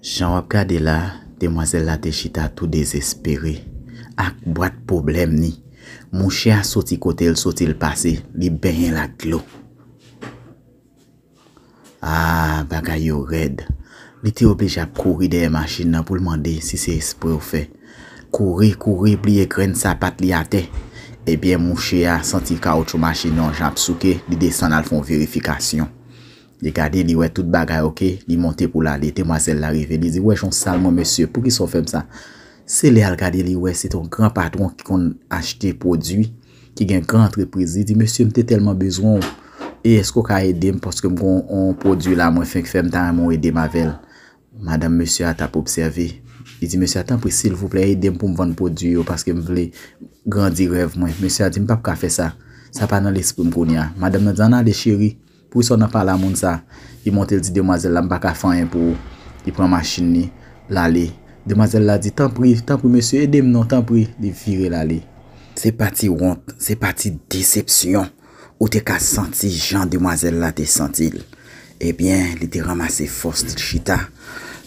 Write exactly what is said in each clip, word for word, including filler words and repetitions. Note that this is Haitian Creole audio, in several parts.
Jan w ap gade la, demwazèl la te chita tou dezespere ak bwat pwoblèm ni. Mouche a soti kote l soti l pase, li benyen l ak dlo. Ah, bagay yo rèd. Li te oblije ap kouri dèyè machin nan pou l mande si se espre w fè. Kouri, kouri, bliye grenn sapat li atè. Ebyen, mouche a santi kawotchou machin nan yon jan ap souke, li desann al fè yon verifikasyon. Li gade, li wè tout bagay oke, li monte pou l ale. Demwazèl la rive, li di, "Wè jan w sal mwen, mesye, poukisa w fè m sa?" Se lè al gade, li wè se t yon gran patwon ki konn achte pwodui, ki gen gran antrepriz. Li di, "Mesye, m te tèlman bezwen w. E èske w ka ede m? Paske m gen yon pwodui la mwen fenk fè, m ta renmen w ede m avè l." Madanm mesye a t ap obsève. Li di mesye a, "Tanpri, silvouplè, ede m pou m vann pwodui yo, paske m vle grandi rèv mwen." Mesye a di, "M p ap ka fè sa. Sa pa nan lespri m kounye a." Madanm nan di, "Ann ale, cheri. Poukisa w nan pale a moun sa?" Li monte, l di demwazèl la, "M pa ka fè anyen pou ou." Li pran machin li, l ale. Demwazèl la di, "Tanpri, tanpri, mesye, ede m non, tanpri." Li vire, l ale. Se pa ti wont, se pa ti desepsyon. Ou te ka santi jan demwazèl la te santi l. Ebyen, li te ranmase fòs, li chita.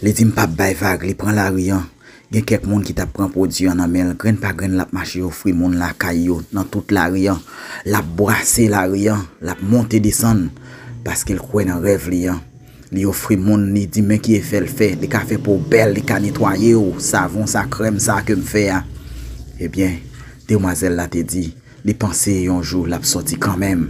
Li di, "M p ap bay vag." Li pran lari an. Gen kèk moun ki t ap pran pwodui an nan men l. Grenn pa grenn, l ap mache ofri moun lakay yo nan tout lari an. L ap bwase lari an, l ap monte desann, paske l kwè nan rèv li an. Li ofri moun, li di, "Men ki efè l fè. Li ka fè po w bèl, li ka netwaye w. Savon sa, krèm sa ke m fè a." Ebyen, demwazèl la te di, li panse yon jou l ap sòti kanmenm,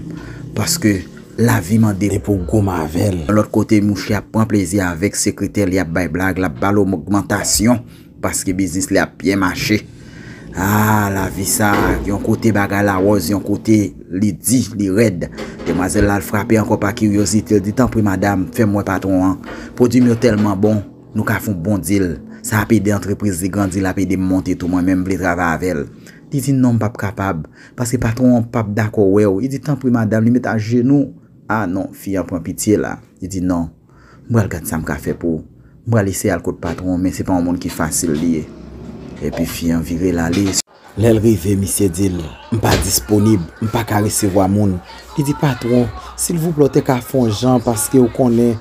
paske lavi mande pou w goumen avè l. Lòt kote, mouche ap pran plezi avèk sekretè li, ap bay blag, l ap ba l ogmantasyon, paske biznis li ap byen mache. Ah, lavi sa, yon kote bagay la wòz, yon kote li di, li rèd. Demwazèl la al frape ankò pa kiryozite, l di, "Tanpri, madanm, fè m wè patwon an. Pwodui m yo tèlman bon, nou ka fè yon bon dil. Sa ap ede antrepriz li grandi, l ap ede m monte tou, mwen menm m vle travay avè l." Li di, "Non, m p ap kapab, paske patwon an p ap dakò wè w." Li di, "Tanpri, madanm." Li met ajenou. Ah non, fi an pran pitye la. Li di, "Non, m pral gad sa m ka fè pou ou. M pral eseye al kot patwon an, men se pa yon moun ki fasil li ye." Epi fi an vire l ale. Lè l rive, misye di l, "M pa disponib, m pa ka resevwa moun." Li di, "Patwon, silvouplè, w te ka fè yon jan, paske w konnen."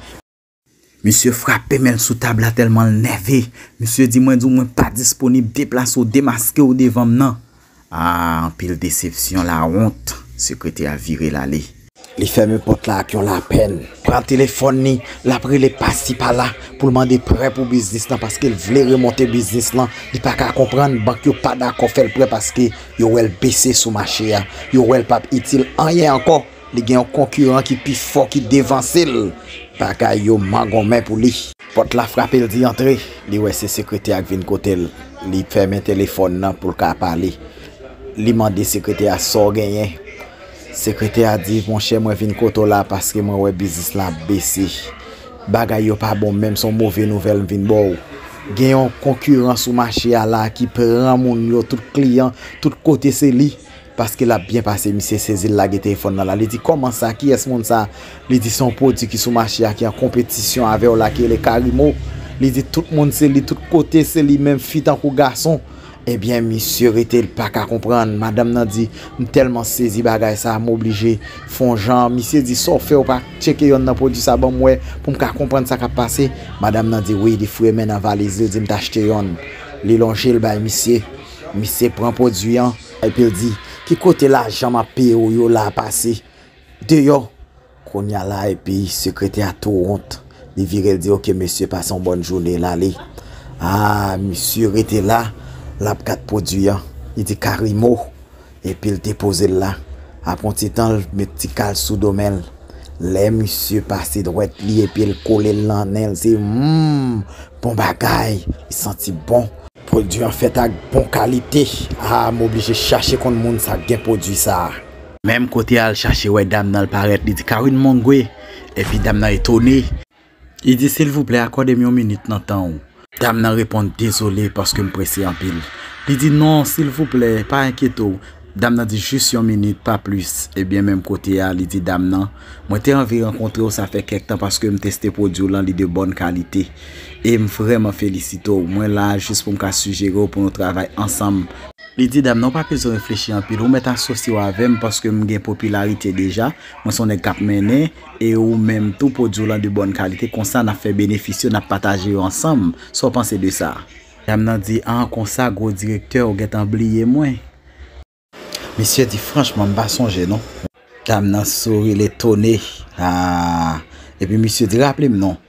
Misye frape men l sou tab la tèlman l nève. Misye di, "Mwen di w, mwen pa disponib, deplase w, demaske w devan m nan." Ah, anpil desepsyon, lawont. Sekretè a vire l ale. Li fèmen pòt la ak yon lapèn. Pran telefòn li, l ap rele pasi pala pou l mande prè pou biznis lan, paske l vle remonte biznis lan. Li pa ka konprann, bank yo pa dakò fè l prè paske yo wè l bese sou mache a. Yo wè l p ap itil anyen ankò. Li gen yon konkiran ki pi fò, ki devanse l. Bagay yo mangonmen pou li. Pòt la frape, l di, "Antre." Li wè se sekretè a k vin kote l. Li fèmen telefòn nan pou l ka pale. Li mande sekretè a, "Sa w genyen?" Sekretè a di, "Monchè, mwen vin kote w la paske mwen wè biznis la ap bese. Bagay yo pa bon menm, se yon move nouvèl m vin ba w. Gen yon konkiran sou mache a la ki pran moun yo, tout kliyan, tout kote se li." Paske l ap byen pase, misye sezi, l lage telefòn nan la. Li di, "Kòman sa? Kiyès moun sa?" Li di, "Se yon pwodui ki sou mache a, ki an konpetisyon avè w la, ki rele Karimo." Li di, "Tout moun se li, tout kote se li, menm fi tankou gason." Ebyen, misye rete, l pa ka konprann. Madanm nan di, "M tèlman sezi bagay sa, m oblije fè yon jan." Misye di, "Sa w fè, w pa tcheke yonn nan pwodui sa ban m wè, pou m ka konprann sa k ap pase?" Madanm nan di, "Wi, li foure men nan valiz li, l di m t achte yonn." Li lonje l bay misye. Misye pran pwodui an. Epi l di, "Ki kote lajan m ap peye w yo la pase? Deyò." Kounye a la, epi sekretè a tou wont. Li vire, l di, "Oke, mesye, pase yon bòn jounen," l ale. Ah, misye rete la, l ap gad pwodui an. Li di, "Karimo." Epi l depoze l la. Apre yon ti tan, l met ti kal sou do men l. Lè misye pase dwèt li, epi l kole l nan nen l, se, hmm, bon bagay. Li santi bon. Pwodui an fèt ak bon kalite. Ah, m oblije chache konn moun sa k gen pwodui sa a. Menm kote a, l chache wè dam nan, l parèt, li di, "Kawin Mongwe." Epi dam nan etone. Li di, "Silvouplè, akòde m yon minit nan tan w." Dam nan reponn, "Dezole, paske m prese anpil." Li di, "Non, silvouplè, pa enkyete w." Dam nan di, "Jis yon minit, pa plis." Ebyen, menm kote a, li di dam nan, "Mwen te anvi rankontre w, sa fè kèk tan, paske m teste pwodui w lan, li de bòn kalite. E m vrèman felisite w. Mwen la a jis pou m ka sijere w pou nou travay ansanm." Li di, dam nan, ou pa bezwen reflechi anpil, ou mèt asosye w avè m paske m gen popilarite deja, mwen se yon nèg k ap mennen, e ou menm tou pwodui w lan de bòn kalite, konsa n ap fè benefis yo, n ap pataje yo ansanm. Sa w panse de sa? Dam nan di, an, konsa gwo direktè, ou gentan bliye mwen. Misye di, franchman, m pa sonje non. Dam nan souri letone. Ah. Epi misye di, raple m non.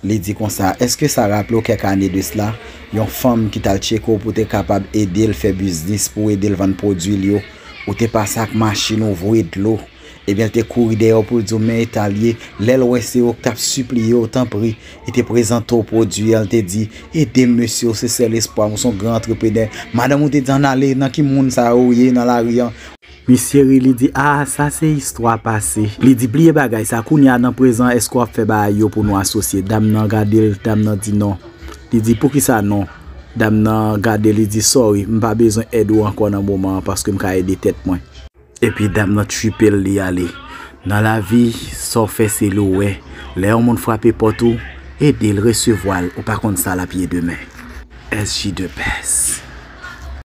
Li di konsa, èske sa raple w kèk ane de sla, yon fanm ki t al tcheke w pou te kapab ede l fè biznis, pou w ede l vann pwodui l yo? Ou te pase ak machin ou voye dlo. Ebyen, l te kouri dèyè w pou l di w men eta l ye. Lè l wè se ou k t ap sipliye w, tanpri, li te prezante w pwodui an, l te di, ede m mesye, ou se sèl espwa m, ou se yon gran antreprenè. Madanm ou te di ann ale, nan ki moun sa yo ou ye nan lari an? Misye ri, li di, ah, sa se istwa pase. Li di, bliye bagay sa, kounye a nan prezan, èske w ap fè bagay yo pou nou asosye? Dam nan gade l, dam nan di non. Li di, poukisa non? Dam nan gade, li di, sorry, m pa bezwen èd ou ankò nan moman an paske m ka ede tèt mwen. Epi dam nan tchipe l, li ale. Nan lavi, sa w fè se li w wè. Lè yon moun frape pòt ou, ede l, resevwa l, ou pa konn sa l ap ye demen. S J de best.